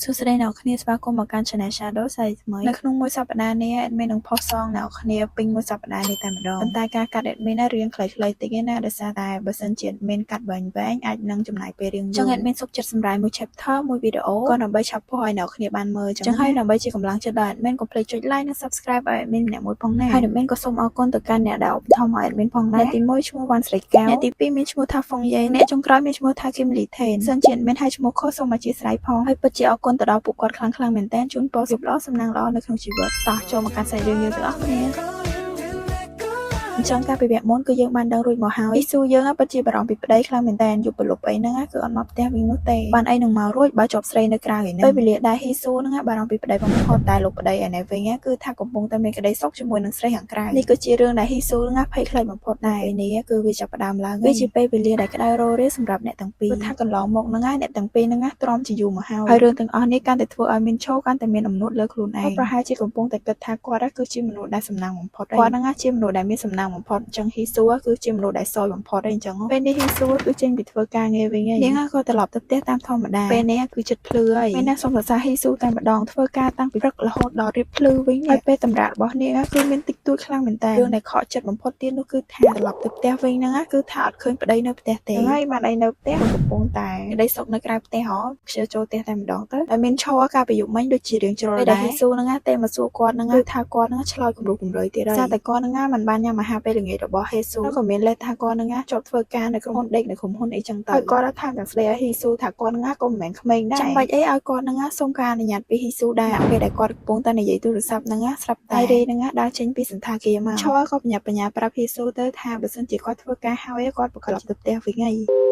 សួស្តីអ្នកគ្នាស្វាគមន៍មកកាន់ Channel Shadow សាយថ្មីនៅក្នុងមួយសប្តាហ៍នេះ admin នឹង post សងអ្នកគ្នាពេញមួយសប្តាហ៍នេះតែម្ដងប៉ុន្តែការកាត់ admin ណារៀងខ្លីៗតិចឯណាដោយសារតែបើសិនជា admin កាត់វែងៗអាចនឹងចំណាយពេលរៀងយូរចឹង admin សុខចិត្តសម្រាយមួយ chapter មួយវីដេអូក៏ដើម្បីឆាប់ post ឲ្យអ្នកគ្នាបានមើលចឹងហើយដើម្បីជាកម្លាំងចិត្តដល់ admin កុំភ្លេចចុច like និង subscribe ឲ្យ admin ម្នាក់មួយផងណាហើយ admin ក៏សូមអរគុណទៅកាន់អ្នកដែលឧបត្ថម្ភឲ្យ admin ផងដែរអ្នកទី1ឈ្មោះវ៉ាន់ស្រីកែវអ្នកទី2មានឈ្មោះថាហ្វុងយេអ្នកចុងក្រោយមានឈ្មោះថាគឹមលីថេនសិនជា admin ឲ្យឈ្មោះខុសសូមអធ្យាស្រ័យផងហើយពិតជាអរគុណទៅដល់ពួកគាត់ខ្លាំងៗមែនទែនជូនពរសុខល្អសំណាងល្អនៅក្នុងជីវិតតោះចូលមកកាន់សាច់រឿងយើងទាំងអស់គ្នាអញ្ចឹងកាលពីវគ្គមុនគឺយើងបានដឹងរួចមកហើយអ៊ីស៊ូយើងពិតជាបារម្ភពីប្តីខ្លាំងមែនតើយប់ប្រលប់អីហ្នឹងគឺអត់មកផ្ទះវិញនោះទេបានអីនឹងមករួចបើជាប់ស្រីនៅក្រៅឯហ្នឹងពេលវេលាដែលហ៊ីស៊ូហ្នឹងបារម្ភពីប្តីបំផុតតែលោកប្តីឯនេះវិញគឺថាកំពុងតែមានក្តីសុខជាមួយនឹងស្រីខាងក្រៅនេះគឺជារឿងដែលហ៊ីស៊ូហ្នឹងភ័យខ្លាចបំផុតដែរពេលនេះគឺវាចាប់ផ្ដើមឡើងវាជាពេលវេលាដែលក្តៅរោរាសម្រាប់អ្នកទាំងពីរគឺថាកន្លងមកហ្នឹងអ្នកទាំងពីរហ្នឹងទ្រាំជាយូរមកហើយហើយរឿងទាំងអស់នេះកាន់តែធ្វើឲ្យមានឈោកាន់តែមានអំនួតលើខ្លួនឯងប្រហែលជាកំពុងតែគិតថាគាត់គឺជាមនុស្សដែលសំណាងបំផុតគាត់ហ្នឹងជាមនុស្សដែលមានសំណាងបំផុតអញ្ចឹងហ៊ីស៊ូគឺជាមនុស្សដែលសយបំផុតអីអញ្ចឹងពេលនេះហ៊ីស៊ូគឺចេញពីធ្វើការងារវិញហើយនាងក៏ត្រឡប់ទៅផ្ទះតាមធម្មតាពេលនេះគឺចិត្តភ្លឺហើយពេលនេះសូមសរសើរហ៊ីស៊ូតែម្ដងធ្វើការតាំងពីព្រឹករហូតដល់រៀបភ្លឺវិញហើយពេលតម្រាក់របស់នាងគឺមានតិចតួចខ្លាំងមែនតើរឿងដែលខកចិត្តបំផុតទៀតនោះគឺថាត្រឡប់ទៅផ្ទះវិញហ្នឹងគឺថាអត់ឃើញប្តីនៅផ្ទះទេហើយបានអីនៅផ្ទះកំពុងតែក្តីសុខនៅក្រៅផ្ទះហ៎ខ្ជិលចូលផ្ទះតែម្ដងទៅហើយមានឈរកាលពីយប់មិញដូចជារឿងជ្រុលដែរហ៊ីស៊ូហ្នឹងទេមកសួរគាត់ហ្នឹងគឺថាគាត់ហ្នឹងឆ្លើយគំរោះគំរើយទៀតហើយសារតែគាត់ហ្នឹងមិនបានញ៉ាំអាហារពេលល្ងាចរបស់ហេស៊ូក៏មានលេសថាគាត់ហ្នឹងជាប់ធ្វើការនៅក្រុមហ៊ុនដេកនៅក្រុមហ៊ុនអីចឹងទៅហើយគាត់ថាទាំងស្ដីឲ្យហ៊ីស៊ូថាគាត់ហ្នឹងក៏មិនមែនក្មេងដែរចាំបាច់អីឲ្យគាត់ហ្នឹងសុំការអនុញ្ញាតពីហ៊ីស៊ូដែរពេលដែលគាត់កំពុងតែនិយាយទូរស័ព្ទហ្នឹងស្រាប់តែរេហ្នឹងដើរចេញពីសន្តាគារមកឈរក៏បញ្ញាបញ្ញាប្រាប់ហ៊ីស៊ូទៅថាបើសិនជាគាត់ធ្វើការហើយគាត់ប្រកាសទៅផ្ទះវិញហើយ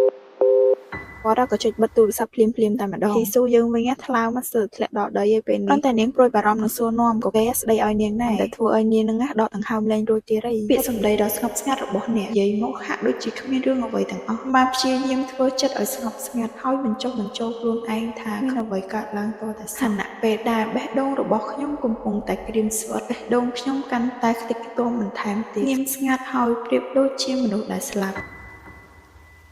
គាត់ក៏ចុចបិទទូរស័ព្ទភ្លាមភ្លាមតែម្ដងហ៊ីស៊ូយើងវិញថ្លើមមកស្ទើរធ្លាក់ដល់ដីឯពេលនេះប៉ុន្តែនាងព្រួយបារម្ភនឹងសួរនាំក៏គេស្ដីឲ្យនាងដែរតែធ្វើឲ្យនាងនឹងដកដង្ហើមលែងរួចទៀតឯងពាក្យសម្ដីដ៏ស្ងប់ស្ងាត់របស់អ្នកនិយាយមកហាក់ដូចជាគ្មានរឿងអ្វីទាំងអស់បានព្យាយាមធ្វើចិត្តឲ្យស្ងប់ស្ងាត់ហើយបញ្ចុះបញ្ចូលខ្លួនឯងថាគ្មានអ្វីកើតឡើងតតែខណៈពេលដែលបេះដូងរបស់ខ្ញុំកំពុងតែក្រៀមស្វិតបេះដូងខ្ញុំកាន់តែខ្ទេចខ្ទាំបន្ថែមទៀតញៀមស្ងាត់ហើយប្រៀបដូចជាមនុស្សដែលស្លាប់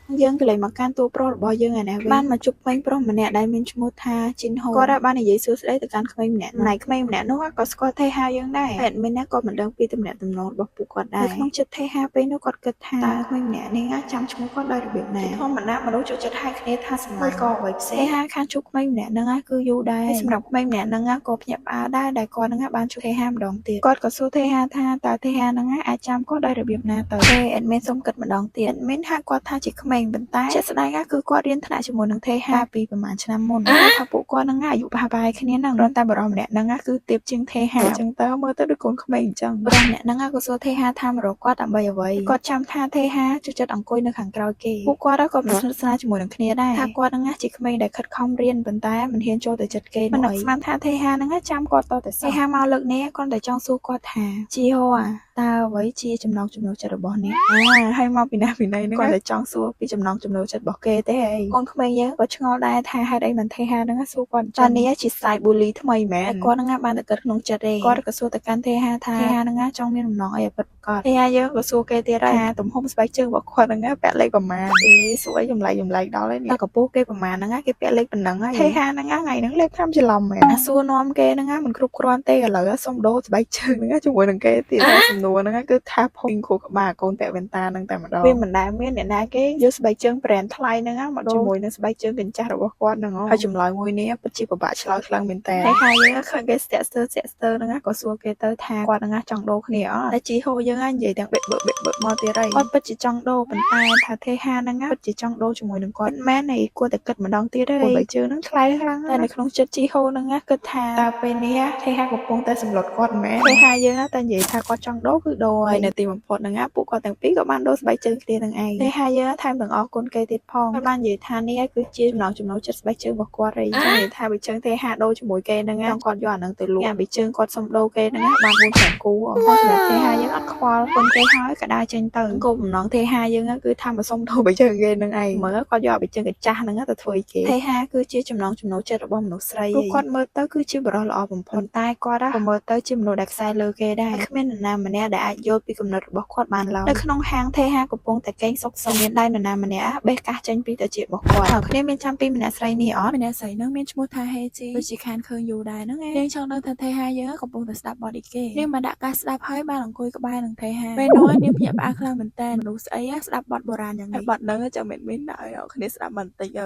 យើងក៏លេចមកកាន់តួប្រុសរបស់យើងឯណាវិញបានមកជួបក្មេងប្រុសម្នាក់ដែលមានឈ្មោះថាជីនហូគាត់បាននិយាយសួស្តីទៅកាន់ក្មេងម្នាក់ណៃក្មេងម្នាក់នោះក៏ស្គាល់ថេហាយើងដែរហើយ admin ណាក៏មិនដឹងពីទំនាក់ទំនងរបស់ពួកគាត់ដែរនៅក្នុងចិត្តថេហាពេលនោះគាត់គិតថាតើក្មេងម្នាក់នេះចាំឈ្មោះគាត់ដោយរបៀបណាធម្មតាមនុស្សចូលចិត្តហៅគ្នាថាសម្លាញ់ក៏អ្វីផ្សេងថេហាខានជួបក្មេងម្នាក់ហ្នឹងគឺយូរដែរហើយសម្រាប់ក្មេងម្នាក់ហ្នឹងក៏ភ្ញាក់ផ្អើលដែរដែលគាត់ហ្នឹងបានជួបថេហាម្ដងទៀតគាត់ក៏សួរថេហាថាតើថេហាហ្នឹងអាចចាំគាត់ដោយរបៀបណាទៅទេ admin សូមគិតម្ដងទៀត admin ហៅគាត់ថាជាក្មេងប៉ុន្តែជាក់ស្ដែងគឺគាត់រៀនថ្នាក់ជាមួយនឹងថេហាពីប្រហែលឆ្នាំមុនហើយថាពួកគាត់ហ្នឹងអាយុប្រហែលគ្នាហ្នឹងគ្រាន់តែបរិសម្នាក់ហ្នឹងគឺទៀបជាងថេហាអញ្ចឹងទៅមើលទៅដូចកូនក្មេងអញ្ចឹងបរិសម្នាក់ហ្នឹងក៏សួរថេហាថាមករកគាត់ដើម្បីអ្វីគាត់ចាំថាថេហាចូលចិត្តអង្គុយនៅខាងក្រោយគេពួកគាត់ក៏មិនស្និទ្ធស្នាលជាមួយនឹងគ្នាដែរថាគាត់ហ្នឹងជាក្មេងដែលខិតខំរៀនប៉ុន្តែមិនហ៊ានចូលទៅចិត្តគេមិននឹកស្មានថាថេហាហ្នឹងចាំគាត់តតែសោះថេហាមកលើកនេះគាត់តែចង់សួរគាត់ថាជីហូអាតើអ្វីជាចំណងចំណូលចិត្តរបស់អ្នកអាហើយមកពីណាពីណីហ្នឹងគាត់តែចង់សួរពីចំណងចំណូលចិត្តរបស់គេទេអីកូនក្មេងយើងក៏ឆ្ងល់ដែរថាហេតុអីមិនថេហាហ្នឹងសួរគាត់ចានេះជា style bully ថ្មីមែនគាត់ហ្នឹងបានតែគិតក្នុងចិត្តទេគាត់ក៏សួរទៅកាន់ថេហាថាថេហាហ្នឹងចង់មានបំណងអីឲ្យពិតប្រាកដថេហាយើងក៏សួរគេទៀតថាទំហំស្បែកជើងរបស់គាត់ហ្នឹងពាក់លេខប្រមាណអីសួរអីចម្លែកចម្លែកដល់ហើយនេះតែកម្ពស់គេប្រមាណហ្នឹងគេពាក់លេខប៉ុណ្ណឹងហើយថេហាហ្នឹងថ្ងៃហ្នឹងលេខ5ច្រឡំមែនអាសួរនាំគេហ្នឹងមិនគ្រប់គ្រាន់ទេឥឡូវសុំដូរស្បែកជើងហ្នឹងជាមួយនឹងគេទៀតសំណួរហ្នឹងគឺថាភុញខួរក្បាលកូនពាក់វ៉ែនតាហ្នឹងតែម្ដងវាមិនដែលមានអ្នកណាគេយកស្បែកជើង brand ថ្លៃហ្នឹងមកដូរជាមួយនឹងស្បែកជើងកញ្ចាស់របស់គាត់ហ្នឹងហើយចម្លើយមួយនេះពិតជាពិបាកឆ្លើយខ្លាំងមែនតើហើយហើយយើងឃើញគេស្ទាក់ស្ទើរស្ទាក់ស្ទើរហ្នឹងក៏សួរគេទៅថាគាត់ហ្នឹងចង់ដូរគ្នាអត់តែជីហូយើងនិយាយទាំងបិបបិបមកទៀតហើយគាត់ពិតជាចង់ដូរប៉ុន្តែថាថេហាហ្នឹងពិតជាចង់ដូរជាមួយនឹងគាត់មែនឯងគួរតែគិតម្ដងទៀតហើយស្បែកជើងហ្នឹងថ្លៃខ្លាំងតែនៅក្នុងចិត្តជីហូហ្នឹងគិតថាតើពេលនេះថេហាកំពុងតែសម្លុតគាត់មែនថេហាយើងតែនិយាយថាគាត់ចង់ដូរគឺដូរហើយនៅទីបំផុតហ្នឹងពួកគាត់ទាំងពីរក៏បានដូរស្បែកជើងគ្នានឹងឯងថេហាយើងថែមទាំងអរគុណគេទៀតផងគាត់បាននិយាយថានេះគឺជាចំណងចំណូលចិត្តស្បែកជើងរបស់គាត់ឯងចង់និយាយថាបើជើងថេហាដូរជាមួយគេហ្នឹងចង់គាត់យកអាហ្នឹងទៅលក់បើជើងគាត់សុំដូរគេហ្នឹងបាន4 5គូហើយសម្រាប់ថេហាយើងអត់ខ្វល់គុណគេហើយក៏ដើរចេញទៅគោលបំណងថេហាយើងគឺថាមកសុំដូរបើជើងគេហ្នឹងឯងមើលគាត់យកបើជើងកាចាស់ហ្នឹងទៅធ្វើអីគេថេហាគឺជាចំណងចំណូលចិត្តរបស់មនុស្សស្រីព្រោះគាត់មើលទៅគឺជាបរិសល្អបំផុតតែគាត់ក៏មើលទៅជាមនុស្សដែលខ្សែលើគេដែរគ្មាននរណាម្នាក់ នាក់ដែលអាចយល់ពីគំនិតរបស់គាត់បានឡើយនៅក្នុងហាងថេហាកំពុងតែកេងសុកសុកមានដៃនរណាម្នាក់បេះកាសចេញពីត្រចៀករបស់គាត់ហើយគ្នាមានចាំពីម្នាក់ស្រីនេះអត់ម្នាក់ស្រីនឹងមានឈ្មោះថាហេជីដូចជាខានឃើញយូរដែរហ្នឹងឯងនាងចង់ដឹងថាថេហាយើងកំពុងតែស្ដាប់បទអីគេនាងបានដាក់កាសស្ដាប់ហើយបានអង្គុយក្បែរនឹងថេហាពេលនោះនាងភ្ញាក់ផ្អើលខ្លាំងមែនតើមនុស្សស្អីស្ដាប់បទបុរាណយ៉ាងនេះបទហ្នឹងចាំមិនមានដាក់ឲ្យគ្នាស្ដាប់បន្តិចទៅ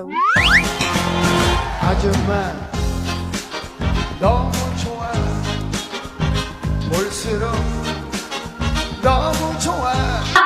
아줌마 너무 좋아 볼수록 너무 좋아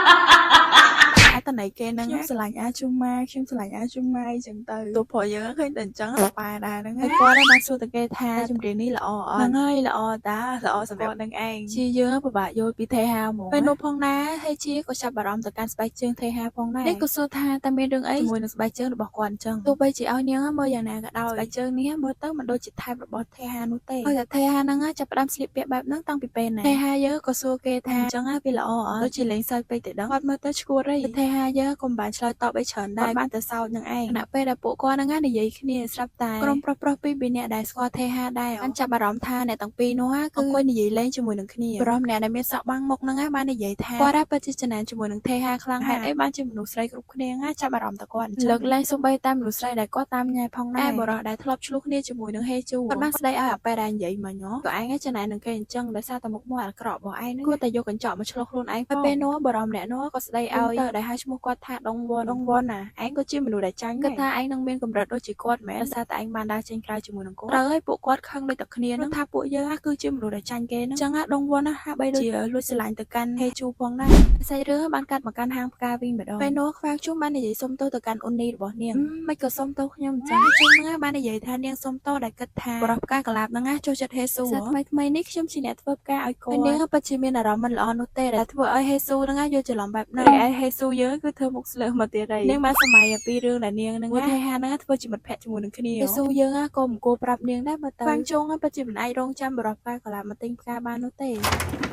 អត្តន័យគេហ្នឹងខ្ញុំស្រឡាញ់អាជុំម៉ាខ្ញុំស្រឡាញ់អាជុំម៉ាអីចឹងទៅទោះព្រោះយើងឃើញតែអញ្ចឹងប៉ែដែរហ្នឹងហើយគាត់បានសួរទៅគេថាចម្រៀងនេះល្អអត់ហ្នឹងហើយល្អតាល្អសម្រាប់នឹងឯងជាយើងពិបាកយល់ពីថេហាហ្មងពេលនោះផងដែរហើយជាក៏ចាប់អារម្មណ៍ទៅកាន់ស្បែកជើងថេហាផងដែរនេះក៏សួរថាតើមានរឿងអីជាមួយនឹងស្បែកជើងរបស់គាត់អញ្ចឹងទោះបីជាឲ្យនាងមើលយ៉ាងណាក៏ដោយស្បែកជើងនេះមើលទៅមិនដូចជាថែបរបស់ថេហានោះទេហើយតែថេហាហ្នឹងចាប់ផ្ដើមស្លៀកពាក់បែបហ្នឹងតាំងពីពេលណាថេហាយើងក៏សួរគេថាអញ្ចឹងវាល្អអត់ដូចជាលេងសើចពេកទៅដឹងគាត់មើលទៅឈួតហីថេហាយើងក៏មិនបានឆ្លើយតបអីច្រើនដែរបានតែសោចនឹងឯងខណៈពេលដែលពួកគាត់ហ្នឹងនិយាយគ្នាស្រាប់តែក្រុមប្រុសប្រុសពីរនាក់ដែលស្គាល់ថេហាដែរបានចាប់អារម្មណ៍ថាអ្នកទាំងពីរនោះគឺអង្គុយនិយាយលេងជាមួយនឹងគ្នាប្រុសម្នាក់ដែលមានសក់បាំងមុខហ្នឹងបាននិយាយថាគាត់ពិតជាច្នានជាមួយនឹងថេហាខ្លាំងហេតុអីបានជាមនុស្សស្រីគ្រប់គ្នាចាប់អារម្មណ៍តែគាត់លើកលែងសូម្បីតែមនុស្សស្រីដែលគាត់តាមញ៉ែផងដែរបរិសដែលធ្លាប់ឆ្លោះគ្នាជាមួយនឹងហេជូគាត់បានស្ដីឲ្យអាប៉ែដែលនិយាយមិញក៏ឯងច្នាននឹងគេអញ្ចឹងដោយសារតែមុខមាត់អាក្រក់របស់ឯងគួរតែយកកញ្ចក់មកឆ្លោះខ្លួនឯងហើយពេលនោះបរិសម្នាក់នោះក៏ស្ដីឲ្យទៅដែលហៅឈ្មោះគាត់ថាដងវ៉នដងវ៉នណាឯងក៏ជាមនុស្សដែលចាញ់គាត់ថាឯងនឹងមានកម្រិតដូចជាគាត់មែនដោយសារតែឯងបានដើរចេញក្រៅជាមួយនឹងគាត់ត្រូវហើយពួកគាត់ខឹងដូចតែគ្នានឹងថាពួកយើងគឺជាមនុស្សដែលចាញ់គេហ្នឹងអញ្ចឹងដងវ៉នហាក់បីដូចជាលួចស្រឡាញ់ទៅកាន់ហេជូផងដែរសាច់រឿងបានកាត់មកកាន់ហាងផ្កាវិញម្ដងពេលនោះខ្វាងជុំបាននិយាយសុំទោសទៅកាន់អ៊ុននីរបស់នាងមិនក៏សុំទោសខ្ញុំអញ្ចឹងជុំហ្នឹងបាននិយាយថានាងសុំទោសដែលគិតថាបរិះផ្កាកលាបហ្នឹងចូលចិត្តហេស៊ូថ្មីថ្មីនេះខ្ញុំជាអ្នកធ្វើផ្កាឲ្យគាត់នាងពិតជាមានអារម្មណ៍មិនល្អនោះទេដែលធ្វើឲ្យហេស៊ូហ្នឹងយល់ច្រឡំបែបហ្នឹងឯហេស៊ូយើងគឺធ្វើមុខស្លើមកទៀតហើយនាងបានសម័យពីរឿងដែលនាងហ្នឹងថេហាហ្នឹងធ្វើជាមិត្តភក្តិជាមួយនឹងគ្នាហេស៊ូយើងក៏មិនគួរប្រាប់នាងដែរមើលទៅខ្វាងជុងពិតជាមិនអាចរងចាំបរិះផ្កាកលាបមកទិញផ្កាបាននោះទេ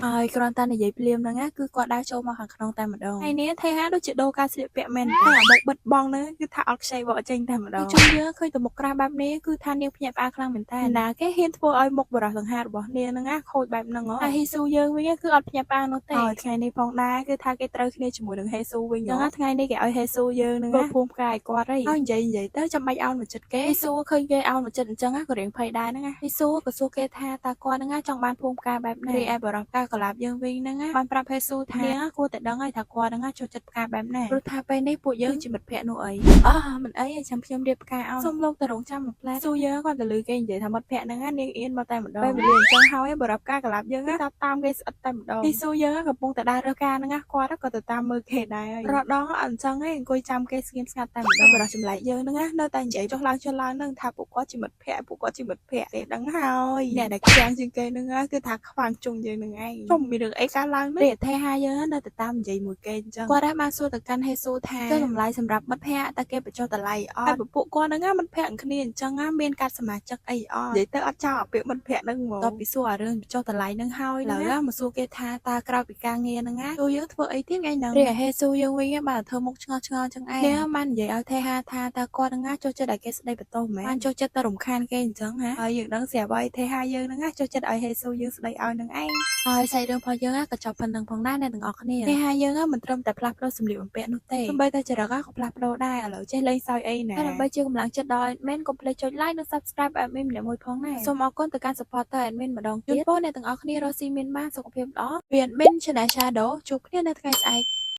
ហើយគ្រាន់តែនិយាយភ្លាមហ្នឹងគឺគាត់ដើរចូលមកខាងក្នុងតែម្ដងហើយនេះថេហាដូចជាដូរការស្លៀកពាក់មែនតែអាមុខបិទបងហ្នឹងគឺថាអត់ខ្ចីបកចេញតែម្ដងជុំយើងឃើញតែមុខក្រាស់បែបនេះគឺថានាងភ្ញាក់ផ្អើលខ្លាំងមែនតើណាគេហ៊ានធ្វើឲ្យមុខបរោះសង្ហារបស់នាងហ្នឹងណាខូចបែបហ្នឹងហ៎ហើយហ៊ីស៊ូយើងវិញគឺអត់ភ្ញាក់ផ្អើលនោះទេហើយថ្ងៃនេះផងដែរគឺថាគេត្រូវគ្នាជាមួយនឹងហេស៊ូវិញហ្នឹងថ្ងៃនេះគេឲ្យហេស៊ូយើងហ្នឹងភួងផ្កាឲ្យគាត់ហីហើយនិយាយនិយាយទៅចាំបាច់អោនមកចិត្តគេហ៊ីស៊ូឃើញគេអោនមកចិត្តអញ្ចឹងក៏រៀងភ័យដែរហ្នឹងហ៊ីស៊ូក៏សួរគេថាតើគាត់ហ្នឹងចង់បានភួងផ្កាបែបណារីឯបរោះផ្កាកលាបយើងវិញហ្នឹងបានប្រាប់ហេស៊ូថានាងគួរតែដឹងហើយថាគាត់ហ្នឹងចូលចិត្តផ្កាបែបណាព្រោះថាពេលនេះពួកយើងជាមិត្តភក្តិនោះអីអោះមិនអីចាំខ្ញុំរៀបផ្កាឲ្យសូមលោកទៅរងចាំមួយផ្លែស៊ូយើងគាត់ទៅលឺគេនិយាយថាមិត្តភក្តិហ្នឹងនាងអៀនមកតែម្ដងពេលវេលាអញ្ចឹងហើយបរោះផ្កាកលាបយើងតាមតាមគេស្អិតតែម្ដងហ៊ីស៊ូយើងកំពុងតែដើររើសផ្កាហ្នឹងគាត់ក៏ទៅតាមមើលគេដែររដងអត់អញ្ចឹងឯងអង្គុយចាំគេស្ងៀមស្ងាត់តែម្ដងបរោះចម្លែកយើងហ្នឹងនៅតែនិយាយចុះឡើងចុះឡើងហ្នឹងថាពួកគាត់ជាមិត្តភក្តិពួកគាត់ជាមិត្តភក្តិគេដឹងហើយអ្នកដែលខ្លាំងជាងគេហ្នឹងគឺថាខ្វាងជុងយើងហ្នឹងឯងជុំមានរឿងអីកើតឡើងហ្នឹងថេហាយើងនៅតែតាមនិយាយមួយគេអញ្ចឹងគាត់បានសួរទៅកាន់ហេស៊ូថាចុះតម្លៃសម្រាប់មិត្តភក្តិតើគេបញ្ចុះតម្លៃអត់ហើយពួកគាត់ហ្នឹងមិត្តភក្តិគ្នាអញ្ចឹងមានកាត់សមាជិកអីអត់និយាយទៅអត់ចោលអាពាក្យមិត្តភក្តិហ្នឹងហ្មងតពីសួរអារឿងបញ្ចុះតម្លៃហ្នឹងហើយឡើយមកសួរគេថាតើក្រោយពីការងារហ្នឹងណាទូយើងធ្វើអីទៀតថ្ងៃហ្នឹងរីឯហេស៊ូយើងវិញបានធ្វើមុខឆ្ងល់ឆ្ងល់ចឹងឯងនាងបាននិយាយឲ្យថេហាថាតើគាត់ហ្នឹងចូលចិត្តឲ្យគេស្ដីបន្ទោសមែនបានចូលចិត្តទៅរំខានគេអញ្ចឹងហ่าហើយយើងដឹងស្រាប់ហើយថេហាយើងហ្នឹងចូលចិត្តឲ្យហេស៊ូយើងស្ដីឲ្យនឹងឯងហើយសាច់រឿងរបស់យើងក៏ចប់ប៉ុណ្្នឹងផងដែរអ្នកទាំងអស់គ្នាថេហាយើងមិនត្រឹមតែផ្លាស់ប្ដូរសម្លៀកបំពាក់នោះទេសូម្បីតែចរិតក៏ផ្លាស់ប្ដូរដែរឥឡូវចេះលេងសើចអីណាហើយដើម្បីជាកម្លាំងចិត្តដល់ admin កុំភ្លេចចុច like និង subscribe admin ម្នាក់មួយផងដែរសូមអរគុណទៅកាន់ supporter admin ម្ដងទៀតជូនពរអ្នកទាំងអស់គ្នារកស៊ីមានបានសុខភាពល្អពី admin Channel Shadow ជួបគ្នានៅថ្ងៃស្អែក។